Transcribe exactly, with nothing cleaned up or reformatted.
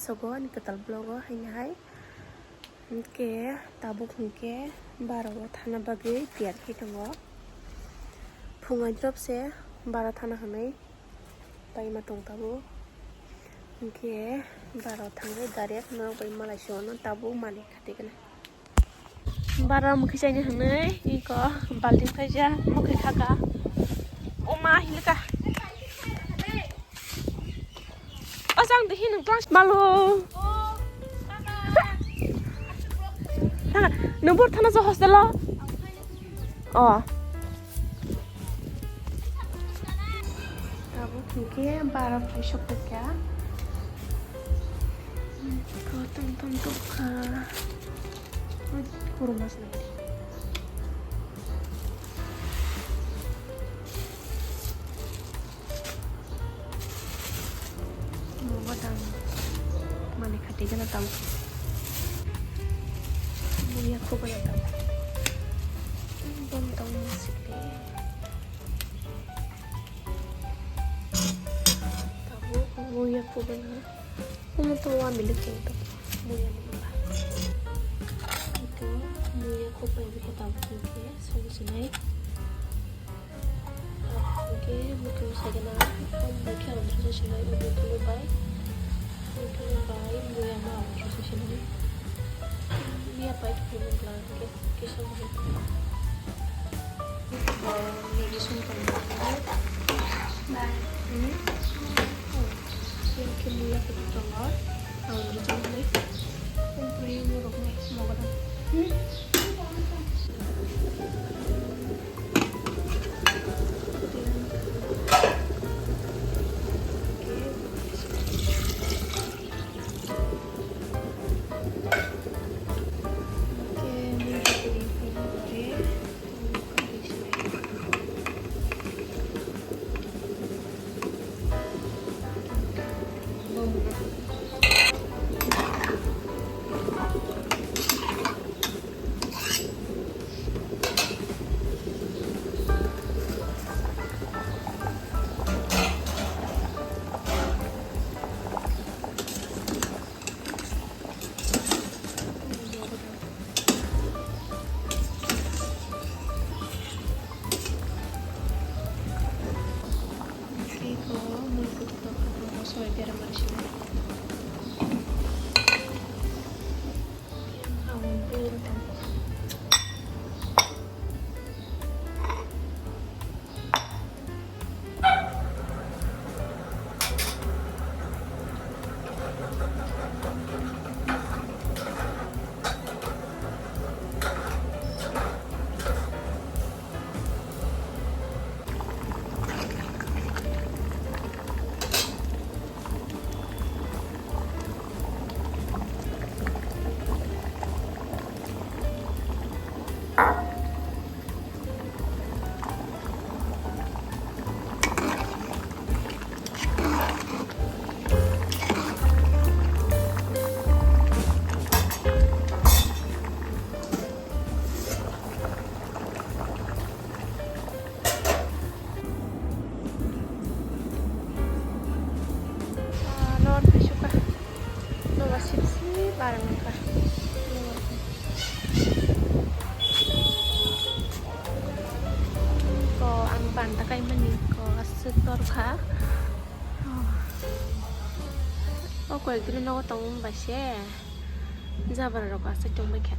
Togo ani kwtal vlog o haino hai. Hinkhe tabuk hinkhe bara o thana bagwi tiyar khe tongo. Phung aidrop se bara thana hinwi paima tong tabuk. Hinkhe bara o thangwi direct norok bai malai se ono tabuk manwi khatigwna. Bara mukhi chaini hinwi iko balting khaijak mukhi khaka. Oma hilka. O jang de hinung class malo. Nang bor thana jo hostel o. O. Tabuk hinkhe bara phai sokphaikha. Ko tong tong tongkha. Oi, kuruma se nai. Mo badam. Mani khati gana tam. Muya khubana tam. Bom tong sikte. Tabuk muya khubana. Omo to wa milik cheng to. Muya milik ba. Ito muya khubai bikhe tabuk bikhe song sinai. Tabuk bikhe mutu sagena. Om bikhe om bikhe sinai. Omo tulu bai. Omo tulu bai muya ma om bikhe sinai. Muya pai bikhe muya. Kisa mo. Nini sung tong. Bye. Hmm? Oh. Yang kini ya kita tong. Tahu di sini. Kumpul yang buruk nih. Mau ketemu. Hmm? Ah, lor pisuka. Noga sipsi barang ka. Ko ang banta kai mani ko aswk dor kha. O koi dino nogo tong bai se. Jabra rok aswk tong bai kha.